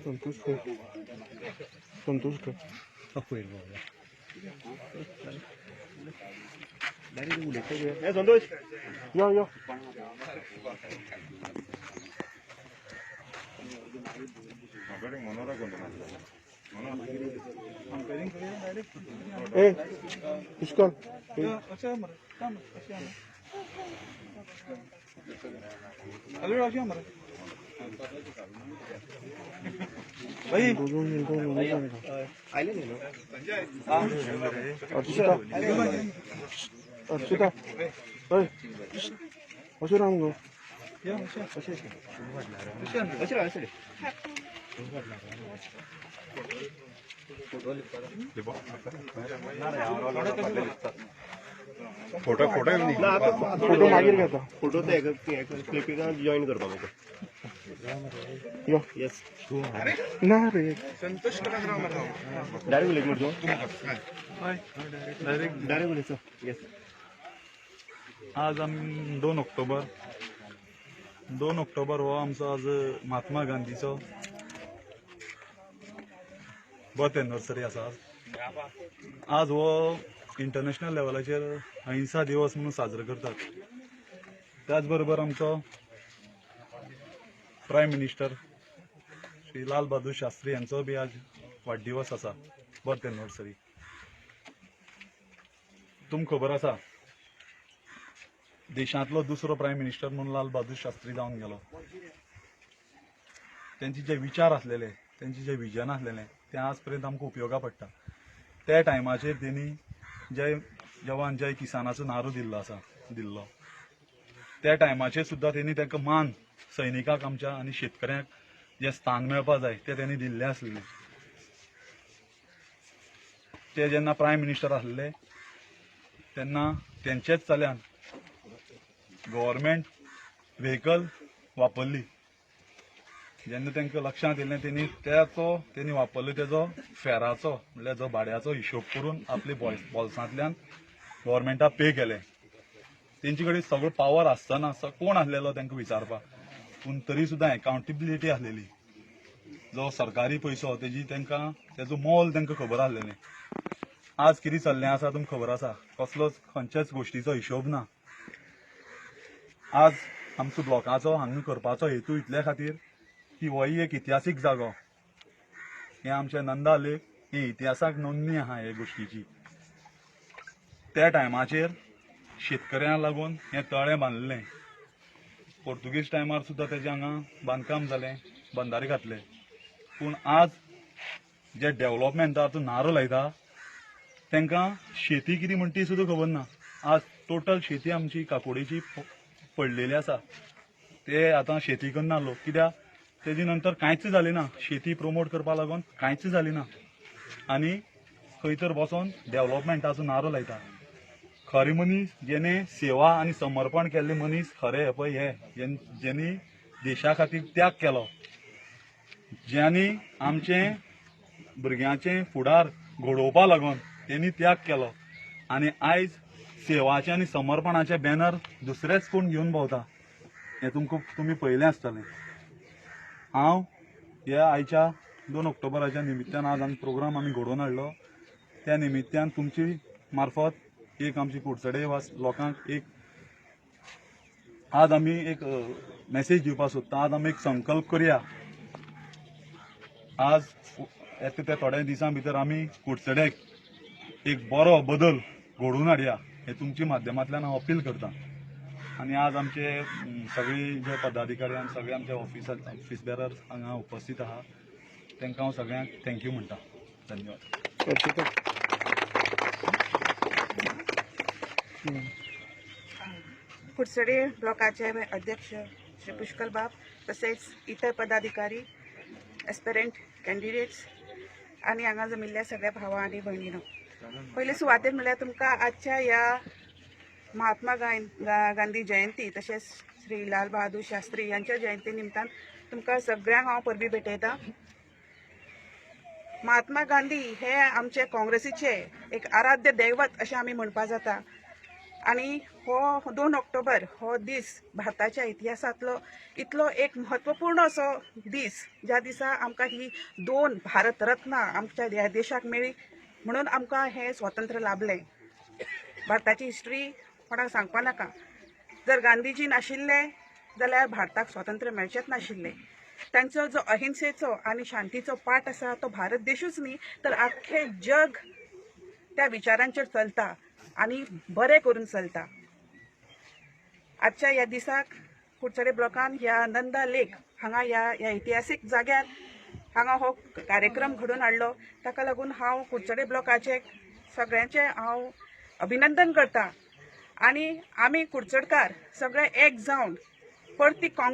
संतोष का संतोष यो यो ए इसको भाई अर्चिता अर्चिता अशें राम गो फोटो फोटो फोटो मागीर घेता फोटो ते क्लिपिंगान जॉईन करपा म्हाका यो येस ना रे संतोष डायरेक्ट उलयत मरे तूं डायरेक्ट उलयचो येस. आज आमी 2 ऑक्टोबर 2 ऑक्टोबर हो आमचो आज महात्मा गांधीचो बर्थ एनिवर्सरी आसा. आज हो इंटरनॅशनल लेवलाचेर अहिंसा दिवस म्हणून साजरो करतात. त्याच बरोबर आमचो प्रायम मिनिस्टर श्री लाल बहादूर शास्त्री यांचो बी आज वाडदिवस आसा, बर्थ एनिवर्सरी. तुमकां खबर आसा देशांतलो दुसरो प्रायम मिनिस्टर म्हणून लाल बहादूर शास्त्री जावन गेलो. त्यांचे जे विचार आसलेले, त्यांचे जे विजन आसलेले ते आज पर्यंत आमकां उपयोगा पडटा. त्या टायमाचेर तेणी जय जवान जय किसानाचो नारो दिल्लो आसा दिल्लो. त्या टायमाचेर सुद्दां तेणी तांकां मान सैनिकाक आमच्या आनी शेतकऱ्यांक जें स्थान मेळपा जाय तें तेणी दिल्लें आसलें. ते जेन्ना प्रायम मिनिस्टर आसले तेन्ना तेंचेच चल्यान गव्हर्मेंट व्हेकल वापरली. जेन्ना तांकां लक्षांत येयलें तेणी त्याचो तेणी वापरलो तेजो फेराचो म्हणल्यार जो भाड्याचो हिशोब करून आपले बोल्सांतल्यान गव्हर्मेंटाक पे केले. तेंचे कडेन सगळो पावर आसतना कोण आसलेलो तांकां विचारपाक, पूण तरी सुद्दां एकाउंटेबिलिटी आसलेली. जो सरकारी पयसो तेजी तांकां तेजो मोल तांकां खबर आसलेलें. आज कितें चल्लें आसा तुमकां खबर आसा, कसलोच खंयच्याच गोश्टीचो हिशोब ना. आज आमचो ब्लॉकाचो हांगा करपाचो हेतू इतल्या खातीर की होय एक इतिहासीक जागो. हें आमचें नंदा लेक हें इतिहासाक नोंदणी आहा हे गोश्टीची. त्या टायमाचेर शेतकऱ्यांक लागून हें तळें बांदलें. पोर्तुगीज टायमार सुद्दां तेजें हांगा बांदकाम जालें, बंदारे घातले. पूण आज जे डेव्हलपमेंटाचो नारो लायता तांकां शेती कितें म्हणटा ती सुद्दां खबर ना. आज टोटल शेती आमची काकोडेची पडलेली आसा. ते आतां शेती करना लोक, कित्याक तेजे नंतर कांयच जालें ना. शेती प्रोमोट करपा लागून कांयच जालें ना आनी खंय तर बसोन डेव्हलपमेंटाचो नारो लायता. खरे मनीस जेणे सेवा आनी समर्पण केल्ले मनीस खरे हे पळय हे जेणी देशा खातीर त्याग केलो, ज्यांनी आमचें भुरग्यांचें फुडार घडोवपा लागून तेणी त्याग केलो आनी आयज सेवाचें आनी समर्पणाचें बॅनर दुसरेच कोण घेवन भोंवता हें तुमकां तुमी पळयलें आसतलें. हांव ह्या आयच्या 2 ऑक्टोबराच्या निमित्तान आज आमी प्रोग्राम आमी घडोवन हाडलो. त्या निमित्तान तुमची मार्फत एक आमची कुडचडे वास लोकांक एक आज आमी एक मेसेज दिवपाक सोदता. आज आमी एक संकल्प करया. आज येता त्या थोड्या दिसां भितर आमी कुडचड्याक एक बरो बदल घडोवन हाडया हे तुमच्या माध्यमांतल्यान हांव अपील करता. आनी आज आमचे सगळे जे पदाधिकारी आनी सगळे आमचे ऑफिस बेरर्स हांगा उपस्थित आहा तांकां हांव सगळ्यांक thank you म्हणटा. धन्यवाद. कुडचडे ब्लॉकाचे अध्यक्ष श्री पुष्कल बाब तसेच इतर पदाधिकारी, एस्पिरंट कॅन्डिडेट्स आनी हांगा जमिल्ल्या सगळ्या भावा आनी भयणीनो, पयले सुवातेर म्हणल्यार तुमकां आजच्या ह्या महात्मा गांधी जयंती तशेंच श्री लाल बहादूर शास्त्री यांच्या जयंती निमतान तुमकां सगळ्यांक हांव परबी भेटयता. महात्मा गांधी हे आमचे काँग्रेसीचे एक आराध्य दैवत अशें आमी म्हणपा जाता आनी हो 2 ऑक्टोबर हो दीस भारताच्या इतिहासांतलो इतलो एक म्हत्वपूर्ण असो दीस, ज्या दिसा आमकां ही 2 भारत रत्ना आमच्या ह्या देशाक मेळ्ळी म्हणून आमकां हें स्वातंत्र्य लाभलें. भारताची हिस्ट्री कोणाक सांगपा नाका. जर गांधीजी नाशिल्ले जाल्यार भारताक स्वातंत्र्य मेळचेंच नाशिल्लें. तांचो जो अहिंसेचो आनी शांतीचो पाठ आसा तो भारत देशूच न्ही तर आख्खें जग त्या विचारांचेर चलता आनी बरें करून चलता. आजच्या ह्या दिसाक कुडचडे ब्लॉकान ह्या नंदा लेक हांगा ह्या इतिहासीक जाग्यार हांगा हो कार्यक्रम घडोवन हाडलो. ताका लागून हांव कुडचडे ब्लॉकाचे सगळ्यांचें हांव अभिनंदन करता आनी आमी कुडचडकार सगळे एक जावन परती काँग्रेस